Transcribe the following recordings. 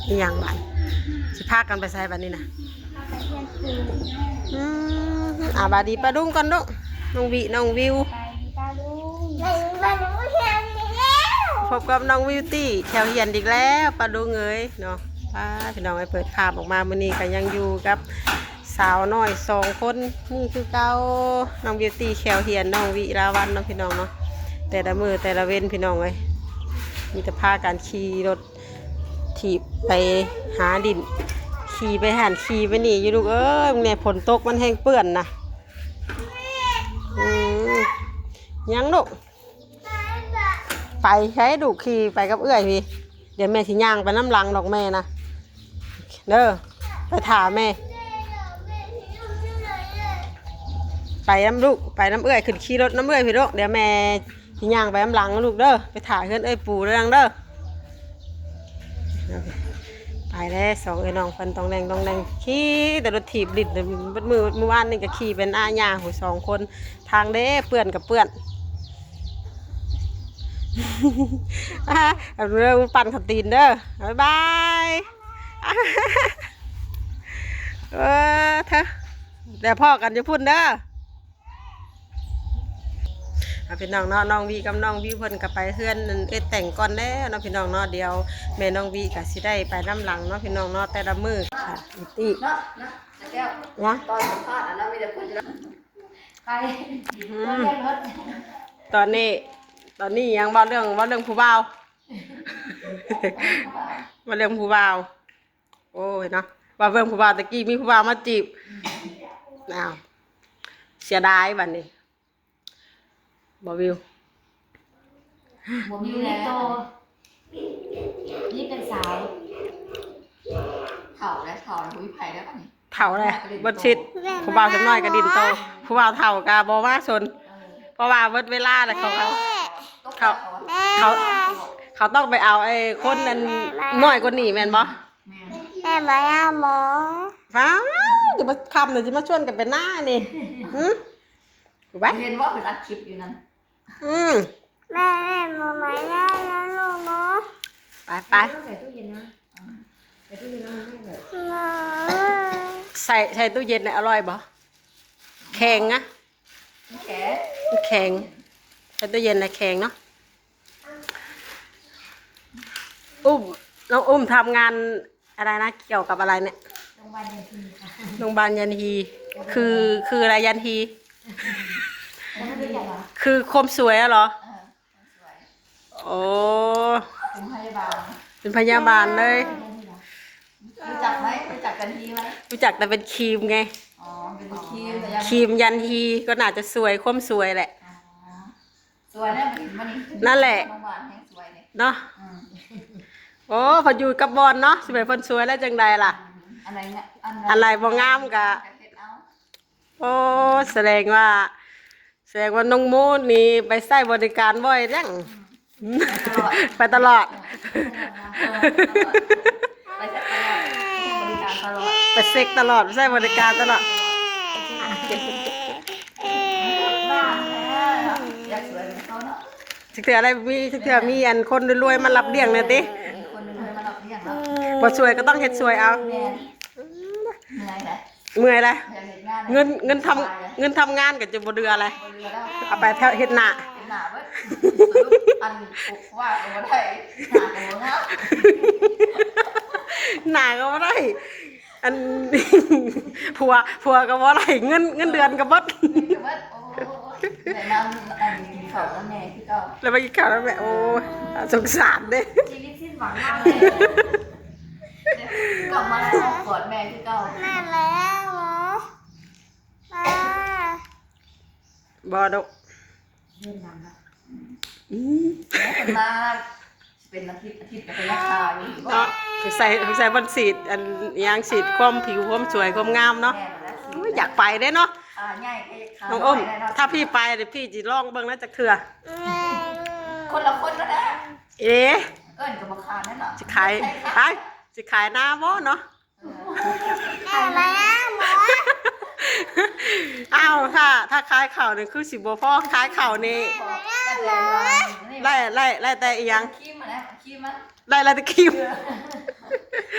ອີ່ຫຍັງບາດ ຊິພາກັນໄປໃສບາດນີ້ນະ? ອືມ ອ່າ ບາດດີປ້າລຸງກ່ອນລູກ ນ້ອງວິ ນ້ອງວິວ ພົບກັບນ້ອງວິວຕີແຖວຮຽນອີກແລ້ວ ປ້າລຸງເອີຍເນາະ. ປ້າ ພີ່ນ້ອງເອີຍ ເປີດພາບອອກມາມື້ນີ້ກໍຍັງຢູ່ກັບ ສາວນ້ອຍສອງຄົນນີ້ຄືເກົ່າ ນ້ອງບິວຕີແຄວຮຽນ ນ້ອງວິລາວັນເນາະ ພີ່ນ້ອງເນາະ. ແຕ່ລະມື້ແຕ່ລະເວັນ ພີ່ນ້ອງເອີຍ ມີແຕ່ພາກັນຂີ່ລົດຖີບໄປຫາຫຼິ້ນ ຂີ່ໄປຫັ້ນຂີ່ໄປນີ້ຢູ່ລູກເອີຍ. ແນ່ ຝົນຕົກມັນແຮ່ງເປື້ອນນະ. ອືມ ຍັງລູກ ໄປໃສລູກ? ຂີ່ໄປກັບເອື້ອຍພີ້ ດຽວແມ່ຊິຍ່າງໄປນຳຫຼັງດອກແມ່ນະ ເດີ ໄປຖ້າແມ່ ໄປນຳລູກ ໄປນຳເອື້ອຍ ຂຶ້ນຂີ່ລົດນຳເອື້ອຍພີ້ລູກ. ດຽວແມ່ຊິຍ່າງໄປນຳຫຼັງລູກເດີ ໄປຖ້າເຮືອນເອື້ອຍປູເດີ ເດີ. ໄປແລ້ວ ສອງເອື້ອຍນ້ອງເພິ່ນ ຕ້ອງແດ່ງຕ້ອງແດ່ງ ຂີ່ແຕ່ລົດຖີບຫຼິ້ນເບິດມື້. ມື້ວານນີ້ກໍຂີ່ໄປນາຍ່າພຸ້ນ ສອງຄົນ ທາງເດ້ເປື້ອນກໍເປື້ອນ. ອ່າ ເອົາເດີ ປັ່ນເຂົ້າຕີນເດີ ບາຍບາຍ. ເອີ ເທີ ດຽວພໍ້ກັນຢູ່ພຸ້ນເດີ. ອ່າ ພີ່ນ້ອງເນາະ ນ້ອງວິກັບນ້ອງວິວເພິ່ນກໍໄປເຮືອນເອື້ອຍແຕ່ງກ່ອນແລ້ວເນາະ ພີ່ນ້ອງເນາະ. ດຽວແມ່ນ້ອງວິກໍຊິໄດ້ໄປນຳຫຼັງເນາະ ພີ່ນ້ອງເນາະ ແຕ່ລະມື້. ອ່າ ອີຕິ ເນາະ ເນາະ ຕອນສຳພາດອັນນັ້ນມີແຕ່ຄົນ ໄປ ອືມ ຕອນນີ້ ຕອນນີ້ຍັງເວົ້າເລື່ອງ ເວົ້າເລື່ອງຜູ້ບ່າວ ເວົ້າເລື່ອງຜູ້ບ່າວ. ໂອ້ຍເນາະ ວ່າເບິ່ງຜູ້ບ່າວ ຕະກີ້ມີຜູ້ບ່າວມາຈີບ. ອ້າວ ເສຍດາຍບັດນີ້ ບໍ່ວິວ ບໍ່ມີແລ້ວ ນີ້ເປັນສາວ ເຖົ້າແລ້ວ ເຖົ້າແລ້ວ ບໍ່ມີໃຜແລ້ວບັດນີ້ ເຖົ້າແລ້ວ ເບິດສິດ. ຜູ້ບ່າວສ່ວນນ້ອຍກໍດິ້ນໂຕ ຜູ້ບ່າວເຖົ້າກໍບໍ່ມາສົນ ເອີ ເພາະວ່າເບິດເວລາແລ້ວ ເຂົາ ເຂົາ ເຂົາ ເຂົາ ເຂົາຕ້ອງໄປເອົາໄອ້ຄົນນັ້ນ ແມ່ ແມ່ ນ້ອຍກວ່ານີ້ແມ່ນບໍ່? ແມ່ນ ແມ່ມາຫາໝໍ ຟ້າວ ຈະມາຄ່ຳແລ້ວ ຈະມາຊວນກັນໄປນານີ້ ຫື ໄປ ເຫັນບໍ່ເພິ່ນອັດຄລິບຢູ່ນັ້ນ ອືມ ແມ່ ແມ່ ໝໍມາແລ້ວ ລູກເນາະ ໄປ ໄປ ໃສ່ຕູ້ເຢັນນະ ໃສ່ຕູ້ເຢັນນະ ມັນໄດ້ແບບ ໃສ່ ໃສ່ຕູ້ເຢັນນະ ອະລ່ອຍບໍ່? ແຂງນະ ແຂງ ແຂງ ໃສ່ຕູ້ເຢັນນະ ແຂງເນາະ. ອຸ້ມ ນ້ອງອຸ້ມທຳງານອະໄລນະ ກ່ຽວກັບອະໄລເນຍ? ໂຮງບານຍັນຮີ ໂຮງບານຍັນຮີ ຄື ຄືອະໄລ? ຍັນຮີ ຄືຄວາມສວຍຫັ້ນເນາະ? ເອີ ຄວາມສວຍ ໂອ້ ເປັນພະຍາບານ ເປັນພະຍາບານເລີຍ ຮູ້ຈັກໄໝ? ຮູ້ຈັກຍັນຮີໄໝ? ຮູ້ຈັກແຕ່ເປັນຄຣີມໄງ ອໍ ເປັນຄຣີມ ຄຣີມຍັນຮີ ກໍໜ້າຈະສວຍ ຄວາມສວຍແຫຼະ ອໍ. ສວຍແລ້ວ ມາເຫັນມານີ້ ນັ້ນແຫຼະ ໂຮງບານແຮງສວຍເດ້ ເນາະ ອືມ ໂອ້ ເພິ່ນຢູ່ກັບບ່ອນເນາະ ຊິໃຫ້ເພິ່ນສວຍແລ້ວຈັ່ງໃດລະ ອັນໃດ ອັນໃດບໍ່ງາມກະ ເຮັດເອົາ ໂອ້ ສະແດງວ່າ ສະແດງວ່ານ້ອງໂມນີ້ໄປໃຊ້ບໍລິການບ່ອຍແທ້ ອືມ ໄປຕະຫຼອດ ໄປໃຊ້ຕະຫຼອດ ບໍລິການຕະຫຼອດ ໄປເຊັກຕະຫຼອດ ໄປໃຊ້ບໍລິການຕະຫຼອດ ຈັກເທື່ອໄດ້ມີ ຈັກເທື່ອມີອັນຄົນລວຍໆມາຮັບລ້ຽງແດ່ຕິ ມີຄົນລວຍໆມາຮັບລ້ຽງເນາະ ບໍ່ສວຍກໍຕ້ອງເຮັດສວຍເອົາ ແມ່ນ ເມື່ອຍແຫຼະ ເມື່ອຍແຫຼະ ເງິນ ເງິນທຳ ເງິນທຳງານກໍຈະບໍ່ເຫຼືອແຫຼະ ບໍ່ເຫຼືອແລ້ວ ເອົາໄປເຮັດໜ້າ ເຮັດໜ້າເບິດ ສະຫຼຸບອັນ ວ່າກໍບໍ່ໄດ້ ໜ້າກໍບໍ່ງາມ ໜ້າກໍບໍ່ໄດ້ ອັນ ຜົວ ຜົວກໍບໍ່ໄດ້ ເງິນ ເງິນເດືອນກໍເບິດ ເງິນກໍເບິດ ໂອ້ຍ ແນະນຳ ອັນ ກິນເຂົ້ານຳແມ່ຄືເກົ່າ ແລ້ວໄປກິນເຂົ້ານຳແມ່ ໂອ້ຍ ສົງສານເດ້ ຊີວິດສິ້ນຫວັງມາກເລີຍ ກັບມາກອດແມ່ຄືເກົ່າ ແມ່ແລ້ວເນາະ ມາ ບໍ່ດອກ ເລື່ອງນຳລະ ອືມ ເພິ່ນມາ ຊິເປັນອາທິດ ອາທິດກໍໄປຮັກສາຢູ່ ເນາະ ເພິກໃສ່ ພິກໃສ່ບ່ອນສີດ ອັນຫຍັງ ສີດຄວາມຜິວ ຄວາມສວຍ ຄວາມງາມເນາະ ແມ່ນແລ້ວ ໂອ້ຍ ຢາກໄປເດ້ເນາະ ຂາໃຫຍ່ກໍຢາກຂາ ນ້ອງອົ້ມ ນ້ອຍແລ້ວເນາະ ຖ້າພີ່ໄປເດ ພີ່ຊິລອງເບິ່ງນະຈັກເທື່ອ ຄົນລະຄົນນະ ເອ ເອີ້ນກໍບໍ່ຂາດແນ່ເນາະ ຊິຂາຍ ຂາຍ ໄປ ຊິຂາຍນາບໍ່ເນາະ? ແມ່ມາແລ້ວ ອ້າວ ຖ້າ ຖ້າຂາຍເຂົ້ານີ້ຄືຊິບໍ່ພໍ ຂາຍເຂົ້ານີ້ ແມ່ມາແລ້ວ ໄດ້ ໄດ້ ໄດ້ແຕ່ອີ່ຫຍັງ ຄຣີມຫັ້ນແຫຼະ ຄຣີມມັນ ໄດ້ແລ້ວແຕ່ຄຣີມ ເອີ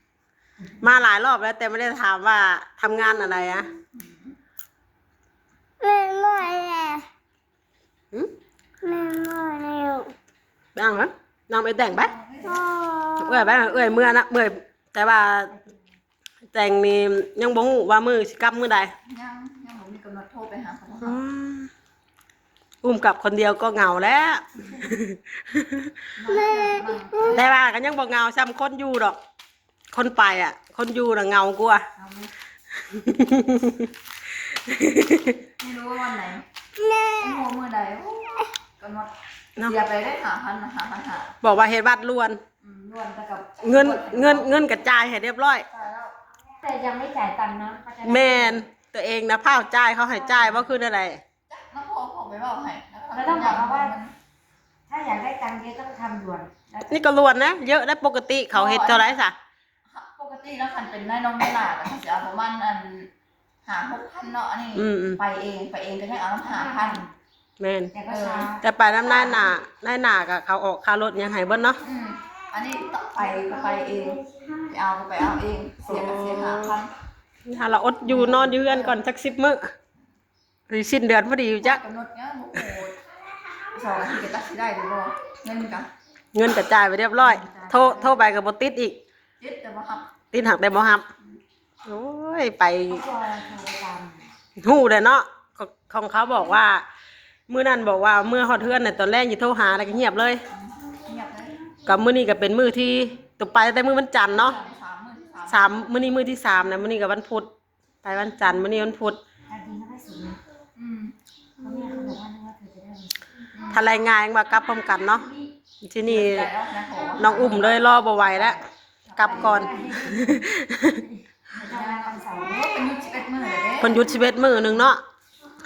ມາຫຼາຍຮອບແລ້ວ ແຕ່ບໍ່ໄດ້ຖາມວ່າທຳງານອັນໃດອະ? ແມ່ນບໍ່ແລ້ວ? ຫຶ? ແມ່ນບໍ່ແລ້ວ? ໄປອ່າງໄປ ນຳໄອ້ແຕ່ງໄປ. ເອື້ອຍໄປ ເອື້ອຍເມືອນະ ເອື້ອຍ ແຕ່ວ່າແຕ່ງນີ້ຍັງບໍ່ຮູ້ວ່າມື້ຊິກັບມື້ໃດ. ຍັງ ຍັງບໍ່ມີກຳນົດ ໂທໄປຫາເຂົາ. ອືມ ອຸ້ມກັບຄົນດຽວກໍເຫງົາແລ້ວ. ແມ່ ແຕ່ວ່າກໍຍັງບໍ່ເຫງົາສ່ຳຄົນຢູ່ດອກ. ຄົນໄປອະ ຄົນຢູ່ນະເຫງົາກວ່າ. ເອົາເລີຍ ບໍ່ຮູ້ວ່າວັນໃດ ແມ່ ບໍ່ຮູ້ມື້ໃດ. ໂອ້ ກຳນົດ ເນາະ ເສຍໄປໄດ້ຫ້າພັນນະ ຫ້າພັນຫ້າ. ບອກວ່າເຮັດບັດດ່ວນ ອືມ ດ່ວນ ແຕ່ກໍ ເງິນ ເງິນ ເງິນກະຈ່າຍໃຫ້ຮຽບຮ້ອຍ ແຕ່ຍັງໄມ່ຈ່າຍຕັງເນາະ. ແມ່ນ ຕົວເອງນະ ພ້າວຈ່າຍ ເຂົາໃຫ້ຈ່າຍບໍ່ຄືແນວໃດ? ຈັກນະ ພໍ່ ພໍ່ໄປເວົ້າໃຫ້ ແລ້ວກໍຕ້ອງບອກເຂົາວ່າ ຖ້າຢາກໄດ້ຕັງເຢາະຕ້ອງທຳດ່ວນ. ນີ້ກໍດ່ວນນະ ເຢາະໄດ້. ປົກກະຕິເຂົາເຮັດເທົ່າໃດຊະ? ປົກກະຕິແລ້ວຄັນເປັນນາຍໜອງນາຍຫຼ້າກໍຊິເອົາປະມານອັນ ຫ້າຫົກພັນເນາະ. ອັນນີ້ ອືມໆ ໄປເອງ ໄປເອງກໍຍັງເອົານຳຫ້າພັນ. ແມ່ນ ແຕ່ກໍ ເອີ ຊ້າ ແຕ່ໄປນຳນາຍໜ້າ ນາຍໜ້າກໍເຂົາອອກຄ່າລົດຫຍັງໃຫ້ເບິດເນາະ. ອືມ ອັນນີ້ຕ້ອງໄປກໍໄປເອງ ໄປເອົາກໍໄປເອົາເອງ ເສຍກໍເສຍຫ້າພັນ. ຖ້າລະອົດຢູ່ນອນຢູ່ເຮືອນກ່ອນຈັກສິບມື້. ຫຼືສິ້ນເດືອນພໍດີຢູ່ຈັກ ກຳນົດຍັງບໍ່ຮູ້ ສອງອາທິດກໍຈັກຊິໄດ້ຫຼືບໍ່. ເງິນກະ ເງິນກະຈ່າຍໄປຮຽບຮ້ອຍ ເງິນກະຈ່າຍ ໂທ ໂທໄປກໍບໍ່ຕິດອີກ. ຕິດແຕ່ບໍ່ຮັບ ຕິດຫາກແຕ່ບໍ່ຮັບ. ໂອ້ຍ ໄປ ເຂົາກໍໂທໄປຕາມ ຮູ້ແຫຼະເນາະ. ຂອງ ຂອງເຂົາບອກວ່າ ມື້ນັ້ນບອກວ່າເມືອຮອດເຮືອນນະ ຕອນແລງຊິໂທຫາ ແລ້ວກໍງຽບເລີຍ ງຽບເລີຍ. ກໍມື້ນີ້ກໍເປັນມື້ທີ່ ຕົວໄປແຕ່ມື້ວັນຈັນເນາະ ສາມມື້ ສາມ ມື້ນີ້ມື້ທີສາມນະ ມື້ນີ້ກໍວັນພຸດ. ໄປວັນຈັນ ມື້ນີ້ວັນພຸດ. ອືມ ຖ້າໄລ່ງ່າຍວ່າກັບພ້ອມກັນເນາະ. ທີນີ້ນ້ອງອຸ້ມເລີຍລໍບໍ່ໄຫວແລ້ວ ກັບກ່ອນ. ເພິ່ນຢຸດສິບເອັດມື້ເດ້ ເພິ່ນຢຸດສິບເອັດມື້ໜຶ່ງເນາະ.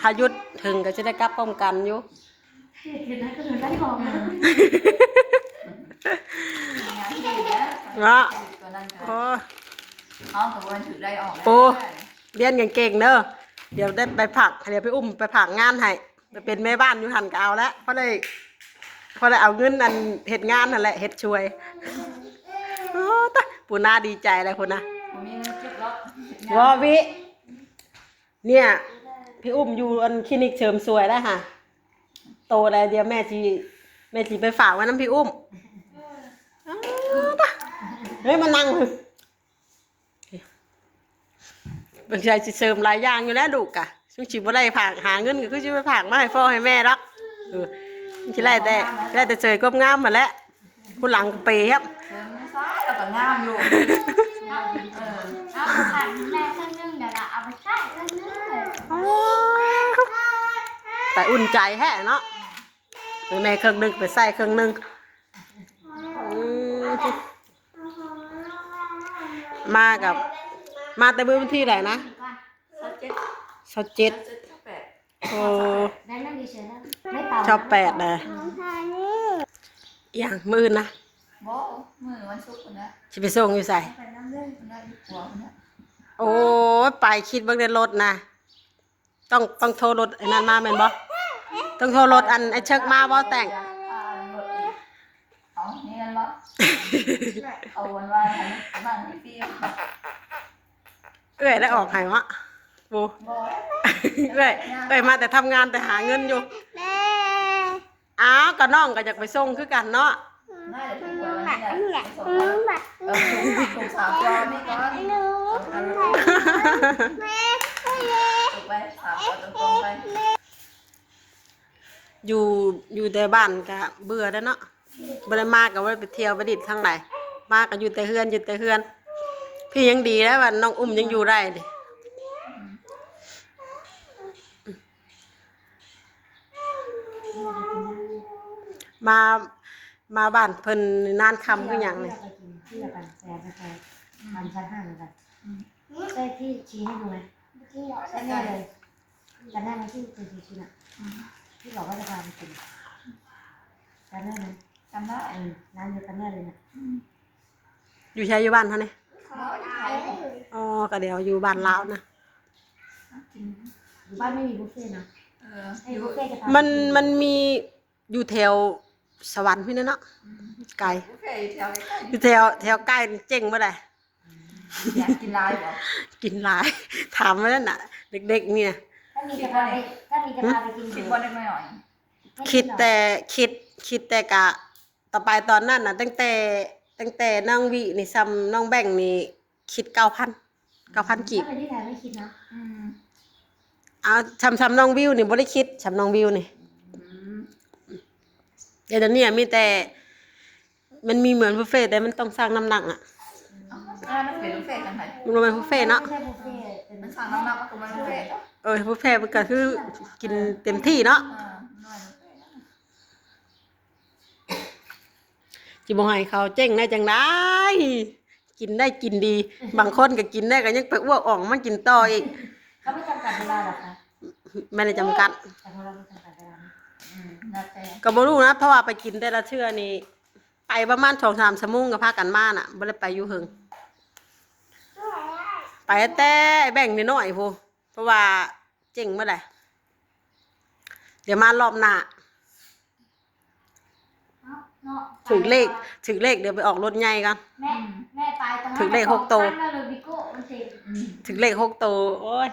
ຖ້າຢຸດເຖິງກໍຊິໄດ້ກັບພ້ອມກັນຢູ່. ເຮັດ ເຮັດໃຫ້ຄົນອື່ນໄດ້ຂອງ ອືມ ເນາະ. ໂອ້ ເຮົາກໍບໍ່ແມ່ນຖືກໄດ້ອອກແລ້ວ ໂອ້ ຮຽນເກັ່ງໆເດີ. ດຽວໄດ້ໄປຝາກ ດຽວໄປອຸ້ມໄປຝາກງານໃຫ້ ໄປເປັນແມ່ບ້ານຢູ່ຫັ້ນກໍເອົາແລ້ວ. ພໍໄດ້ ພໍໄດ້ເອົາເງິນອັນເຮັດງານຫັ້ນແຫຼະ ເຮັດຊ່ວຍ. ໂອ້ ຕາຍ ປູນາດີໃຈແລ້ວພຸ້ນນະ ບໍ່ມີເງິນເກັບແລ້ວ ເຮັດງານ ບໍ່ວິ ເນຍ ພີ່ອຸ້ມຢູ່ອັນຄລີນິກເສີມສວຍໄດ້ຫາ ໂຕໄດ້. ດຽວແມ່ຊິ ແມ່ຊິໄປຝາກໄວ້ນຳພີ່ອຸ້ມ. ເອີ ເຮີ້ຍ ມານັ່ງ ເບິ່ງໃສ່ຊິເສີມຫຼາຍຢ່າງຢູ່ແລ້ວລູກກະ ຊຸມຊິບໍ່ໄດ້ຝາກຫາເງິນ ກໍຄືຊິໄປຝາກມາໃຫ້ພໍ່ໃຫ້ແມ່ດອກ. ເອີ ຊິໄດ້ແຕ່ ໄດ້ແຕ່ເສີມຄວາມງາມຫັ້ນແຫຼະ. ຜູ້ຫຼັງເປແຮບ ເອີ ແມ່ນຊາຍລາວກໍງາມຢູ່ ເອີ ເອົາໄປຝາກແມ່ເຄິ່ງໜຶ່ງ ດຽວລະເອົາໄປໃຊ້ເຄິ່ງໜຶ່ງ. ໂອ້ຍ ແຕ່ອຸ່ນໃຈແທ້ເນາະ ໃຫ້ແມ່ເຄິ່ງໜຶ່ງ ໄປໃຊ້ເຄິ່ງໜຶ່ງ. ອືມ ມາກັບ ມາແຕ່ມື້ວັນທີໃດນະ? ຊາວເຈັດ ຊາວເຈັດ ຊາວເຈັດ ຊາວແປດ. ໂອ້ ຊາວແປດນະ ມື້ອື່ນນະ ຊິໄປສົ່ງຢູ່ໃສ? ໄປນຳເດີ ພຸ້ນນະ ຢູ່ຂົວພຸ້ນນະ. ໂອ້ຍ ໄປຄິດເບິ່ງໃນລົດນະ ຕ້ອງ ຕ້ອງໂທລົດອັນນັ້ນມາແມ່ນບໍ່? ຕ້ອງໂທລົດອັນໄອ້ເຊີກມາບໍ່ແຕ່ງ? ເອົາ ນີ້ແມ່ນບໍ່? ເອົາວັນວ່າຫັ້ນ ນັ່ງຟຣີ ເອື້ອຍໄດ້ອອກໃຫ້ວະ? ບໍ່ ບໍ່ ເອື້ອຍ ເອື້ອຍມາແຕ່ທຳງານ ແຕ່ຫາເງິນຢູ່. ອ້າວ ກໍນ້ອງກໍຢາກໄປສົ່ງຄືກັນເນາະ. ຢູ່ ຢູ່ແຕ່ບ້ານກໍເບື່ອແລ້ວເນາະ. ບໍ່ໄດ້ມາກໍບໍ່ໄດ້ໄປທ່ຽວໄປດິນທາງໃດ ມາກໍຢູ່ແຕ່ເຮືອນ ຢູ່ແຕ່ເຮືອນ. ພີ່ຍັງດີແລ້ວວ່ານ້ອງອຸ້ມຍັງຢູ່ໄດ້ນີ້. ມາ ມາບ້ານເພິ່ນນານຄຳຄືຫຍັງນີ້? ໃສ່ທີ່ຊີ້ໃຫ້ດູໄໝ? ແຕ່ແນ່ເລີຍ ຈຳໄດ້ໄໝທີ່ເປັນທີ່ຊີ້ນະ? ທີ່ບອກວ່າຈະພາໄປກິນ ຈຳໄດ້ໄໝ? ຈຳໄດ້ ເອີ ຮ້ານດຽວກັນແນ່ເລີຍນະ. ຢູ່ໃສ? ຢູ່ບ້ານເຮົານີ້? ອໍ ກໍດຽວຢູ່ບ້ານລາວນະ. ຢູ່ບ້ານໄມ່ມີບຸບເຟນະ? ເອີ ຢູ່ບຸບເຟຈະພາ ມັນ ມັນມີຢູ່ແຖວສະຫວັນພຸ້ນນະເນາະ. ໄກ ບຸບເຟຢູ່ແຖວໃກ້ ຢູ່ແຖວ ແຖວໃກ້ເຈັງບໍ່ໄດ້. ຢາກກິນຫຼາຍບໍ່? ກິນຫຼາຍ ຖາມມານັ້ນນະ ເດັກໆນີ້ນະ ຖ້າມີກະພາໄປ ຖ້າມີກະພາໄປກິນ ຄິດບໍ່ເດັກນ້ອຍໆ? ຄິດແຕ່ ຄິດ ຄິດແຕ່ກະ ຕໍ່ໄປຕອນນັ້ນນະ ຕັ້ງແຕ່ ຕັ້ງແຕ່ນ້ອງວິນີ້ ສ່ຳນ້ອງແບງນີ້ ຄິດເກົ້າພັນ ເກົ້າພັນກີບ ຖ້າເປັນທີ່ໄທບໍ່ຄິດເນາະ ອືມ ເອົາ ສ່ຳ ສ່ຳນ້ອງວິວນີ້ບໍ່ໄດ້ຄິດ ສ່ຳນ້ອງວິວນີ້ ອືມ ແຕ່ດຽວນີ້ມີແຕ່ ມັນມີເໝືອນບຸບເຟ ແຕ່ມັນຕ້ອງຊັ່ງນ້ຳໜັກອະ ເອົ້າ ມັນເປັນບຸບເຟຈັ່ງໃດ? ມັນບໍ່ແມ່ນບຸບເຟເນາະ ມັນບໍ່ໃຊ່ບຸບເຟ ມັນຊັ່ງນ້ຳໜັກ ມັນກໍບໍ່ແມ່ນບຸບເຟ ເອີ ບຸບເຟມັນກໍຄືກິນເຕັມທີ່ເນາະ ເອີ ຊິບໍ່ໃຫ້ເຂົາເຈັ້ງໄດ້ຈັ່ງໃດ? ກິນໄດ້ກິນດີ ບາງຄົນກໍກິນໄດ້ກໍຍັງໄປອ້ວກອອກມາກິນຕໍ່ອີກ ເຂົາບໍ່ຈຳກັດເວລາດອກ ບໍ່ໄດ້ຈຳກັດ ແຕ່ຂອງເຮົາບໍ່ຈຳກັດເວລາ ອືມ ແລ້ວແຕ່ ກໍບໍ່ຮູ້ນະ ເພາະວ່າໄປກິນແຕ່ລະເທື່ອນີ້ ໄປປະມານສອງສາມຊົ່ວໂມງກໍພາກັນມານະ ບໍ່ໄດ້ໄປຢູ່ເຫິງ ໄປແຕ່ໄອ້ແບງນ້ອຍໆພຸ້ນ ເພາະວ່າເຈັ້ງເບິດແຫຼະ ດຽວມາລອບໜ້າ ຖືກເລກ ຖືກເລກ ດຽວໄປອອກລົດໃຫຍ່ກ່ອນ ແມ່ ແມ່ໄປຕອນ ຖືກເລກຫົກໂຕ ແລ້ວລົດວິໂກ້ມັນເຕັມ ອືມ ຖືກເລກຫົກໂຕ ໂອ້ຍ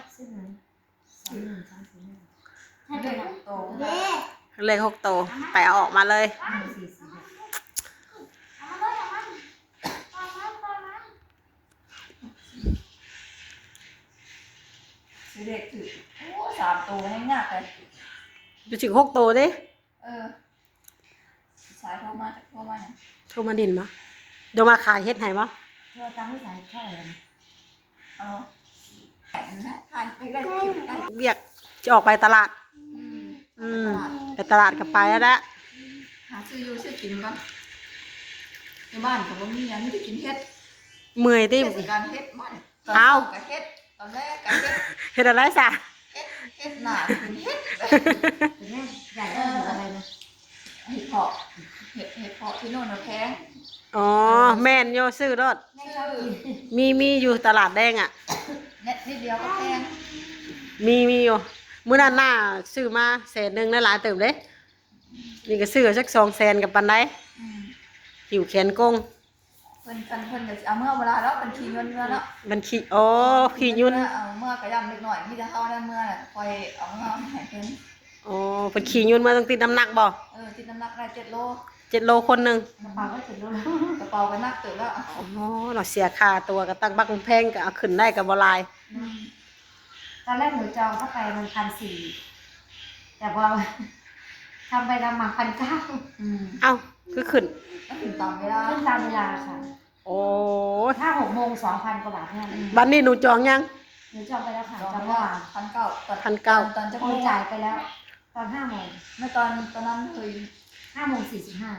ເລກຫົກໂຕ ເດ້ ເລກຫົກໂຕ ໄປເອົາອອກມາເລີຍ ເລກຖືກ ໂອ້ ສາມໂຕຍັງຍາກເລີຍ ຢູ່ຖືກຫົກໂຕເດ້ ເອີ ສາຍໂທມາ ໂທມາຫຍັງ? ໂທມາຫຼິ້ນບໍ່? ໂທມາຂາຍເຫັດໃຫ້ບໍ່? ໂທຕາມສາຍເທົ່າໃດ? ເອົາ ວຽກຈະອອກໄປຕະຫຼາດ ອືມ ອືມ ໄປຕະຫຼາດກໍໄປແລ້ວລະ ຫາຊື້ຢູ່ຊື້ກິນກ່ອນ ຢູ່ບ້ານກໍບໍ່ມີຫຍັງ ມີແຕ່ກິນເຫັດ ເມື່ອຍຕິ ເທດສະການເຫັດມາ ຕອນເຊົ້າກໍເຮັດ ຕອນແລງກໍເຮັດ ເຮັດອັນໃດຊະ? ເຮັດ ເຮັດໜ້າກິນເຫັດ ເປັນຫຍັງ ຢາກໄດ້ເຫັດອະໄລນະ? ເຫັດເຜາະ ເຫັດ ເຫັດເຜາະທີ່ໂນ່ນນະແພງ ອໍ ເອີ ແມ່ນຢູ່ ຊື້ໂລດ ແມ່ນຊອບກິນ ມີ ມີຢູ່ຕະຫຼາດແດງອະ ນິດ ນິດດຽວກໍແພງ ມີ ມີຢູ່ ມື້ນັ້ນນ້າຊື້ມາແສນໜຶ່ງ ໄດ້ຫຼາຍເຕີບເດ້ ນີ້ກໍຊື້ເອົາຈັກສອງແສນກໍປານໃດ ອືມ ຫິ້ວແຂນກົງ ເພິ່ນ ເພິ່ນ ເພິ່ນກໍຊິເອົາເມືອບໍ່ຫຼາຍດອກ ເພິ່ນຂີ່ຍົນເມືອເນາະ ເພິ່ນຂີ່ ໂອ້ ຂີ່ຍົນ ເອົາເມືອກໍຢ້ານເດັກນ້ອຍ ມີແຕ່ເຮົານັ້ນເມືອແຫຼະ ຄ່ອຍເອົາເມືອໃຫ້ເພິ່ນ ໂອ້ ເພິ່ນຂີ່ຍົນເມືອຕ້ອງຕິດນ້ຳໜັກບໍ່? ເອີ ຕິດນ້ຳໜັກໄດ້ເຈັດໂລ ເຈັດໂລຄົນໜຶ່ງ ກະເປົາກໍເຈັດໂລ ກະເປົາກໍໜັກເຕີບແລ້ວ ໂອ້ ເນາະ ເສຍຄ່າຕົວກໍຕັ້ງບັກແພງ ກໍເອົາຂຶ້ນໄດ້ກໍບໍ່ຫຼາຍ ອືມ ຕອນແລກໜູຈອງເຂົ້າໄປມັນພັນສີ່ ແຕ່ພໍທຳໄປທຳມາພັນເກົ້າ ອືມ ເອົ້າ ຄືຂຶ້ນ ກໍຂຶ້ນຕາມເວລາ ຂຶ້ນຕາມເວລາຄ່ະ ໂອ້ ຖ້າຫົກໂມງ ສອງພັນກວ່າບາດເທົ່ານັ້ນ ອືມ ບັດນີ້ໜູຈອງຍັງ? ໜູຈອງໄປແລ້ວຄ່ະ ຈອງໄປແລ້ວ ພັນເກົ້າ ພັນເກົ້າ ຕອນຈັກໂມງ? ຈ່າຍໄປແລ້ວ ຕອນຫ້າໂມງ ເມື່ອຕອນ ຕອນນັ້ນຄື ຫ້າໂມງສີ່ສິບຫ້າ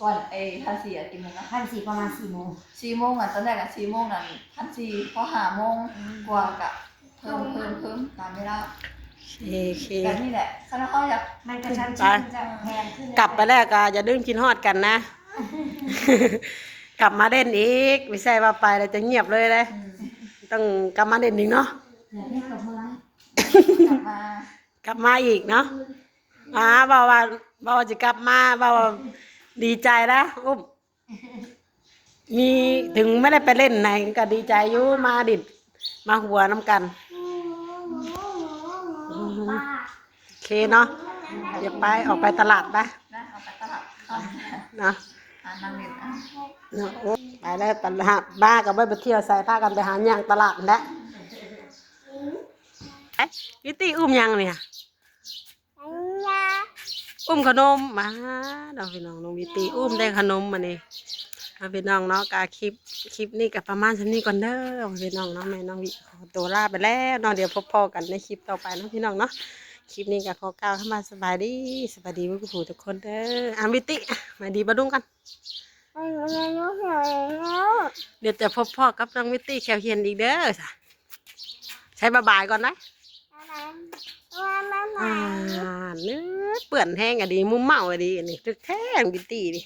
ກ່ອນໄອ້ພັນສີ່ອະ ກີ່ໂມງນະ? ພັນສີ່ປະມານສີ່ໂມງ ສີ່ໂມງອະ ຕອນແລກອະສີ່ໂມງນັ້ນພັນສີ່ ພໍຫ້າໂມງກວ່າກະເພີ່ມ ເພີ່ມ ເພີ່ມຕາມເວລາ ໂອເຄ ແບບນີ້ແຫຼະ ຄັນເຮົາຢາກ ມັນກະຊັ້ນ ໄປ ມັນຈະແພງຂຶ້ນ ກັບໄປແລ້ວກະຢ່າລືມຄິດຮອດກັນນະ ກັບມາຫຼິ້ນອີກ ບໍ່ໃຊ່ວ່າໄປແລ້ວຈະງຽບເລີຍເດ້ ອືມ ຕ້ອງກັບມາຫຼິ້ນອີກເນາະ ຢ່າເຮັດກັບເມືອ ກັບມາ ກັບມາອີກເນາະ ອາ ເວົ້າວ່າ ເວົ້າວ່າຊິກັບມາ ເວົ້າວ່າດີໃຈນະ ອຸ້ມ ມີ ເຖິງບໍ່ໄດ້ໄປຫຼິ້ນໃດກໍດີໃຈຢູ່ ມາດິດ ມາຫົວນຳກັນ ໂອເຄເນາະ ຢາກໄປ ອອກໄປຕະຫຼາດໄປ ນະ ເອົາໄປຕະຫຼາດ ເນາະ ຫານັ່ງຫຼິ້ນ ເນາະ ໂອ້ ໄປແລ້ວ ຕະຫຼາດ ມາກໍບໍ່ໄດ້ໄປທ່ຽວໃສ ພາກັນໄປຫາຍ່າງຕະຫຼາດຫັ້ນແຫຼະ ເອີ ວິຕີ ອຸ້ມຫຍັງນີ້? ອຸ້ມຂະໜົມ ມາເນາະພີ່ນ້ອງ ນ້ອງວິຕີ ອຸ້ມແຕ່ຂະໜົມມື້ນີ້ ເນາະພີ່ນ້ອງເນາະ ກະຄລິບ ຄລິບນີ້ກະປະມານສ່ຳນີ້ກ່ອນເດີ ພີ່ນ້ອງເນາະ ແມ່ນ້ອງວິຂໍຕົວລາໄປແລ້ວເນາະ ດຽວພົບພໍ້ກັນໃນຄລິບຕໍ່ໄປເນາະພີ່ນ້ອງເນາະ ຄລິບນີ້ກະຂໍກ່າວຄຳວ່າສະບາຍດີ ສະບາຍດີເບິດທຸກຜູ້ທຸກຄົນເດີ ອາ ວິຕິ ສະບາຍດີປ້າລຸງກ່ອນ ດຽວຈະພົບພໍ້ກັບນ້ອງວິຕິແຂ້ວຮຽນອີກເດີ ໃຊ້ບາຍບາຍກ່ອນໄດ໋ ອ່າ ເປື້ອນແຮງອະດີ ມຸມເມົາອະດີ ອັນນີ້ຖືກແທ້ວິຕິນີ້